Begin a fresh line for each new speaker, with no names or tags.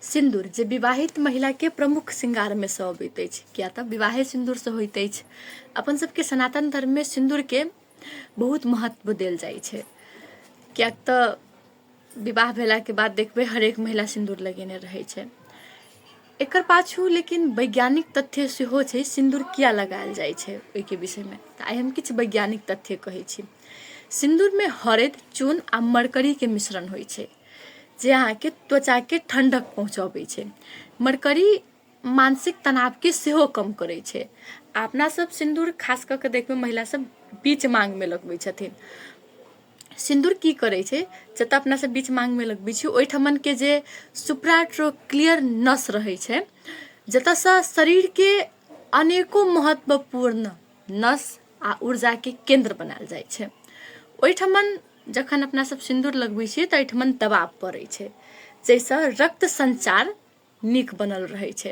सिन्दूर जे विवाहित महिलाके प्रमुख श्रृंगारमे सँ अबैत अछि, किया तऽ विवाहे सिन्दूरसँ होइत अछि। अपन सबके सनातन धर्ममे सिन्दूरके बहुत महत्व देल जाइ छै, किएक तऽ विवाह भेलाके बाद देखबै हरेक महिला सिन्दूर लगेने रहै छै। एकर पाछू लेकिन वैज्ञानिक तथ्य सेहो छै, सिन्दूर किया लगायल जाइ छै ओहिके विषयमे। तऽ आइ हम किछु वैज्ञानिक तथ्य कहै छी। सिन्दूरमे हरदि, चून आ मरकरीके मिश्रण होइ छै, जे अहाँके त्वचाके ठण्डक पहुँचबै छै। मरकरी मानसिक तनावके सेहो कम करै छै। आ अपना सब सिन्दूर खास कऽ के देखबै महिला सब बीच माँगमे लगबै छथिन। सिन्दूर की करै छै, जतऽ अपना सब बीच माँगमे लगबै छी ओहिठमनके जे सुप्राट्रोक्लियर नस रहै छै, जतऽसँ शरीरके अनेको महत्वपूर्ण नस आ ऊर्जाके केन्द्र बनायल जाइ छै, ओहिठमन जखन अपना सब सिन्दूर लगबै छियै तऽ एहिठमन दबाव पड़ै छै, जाहिसँ रक्त सञ्चार नीक बनल रहै छै।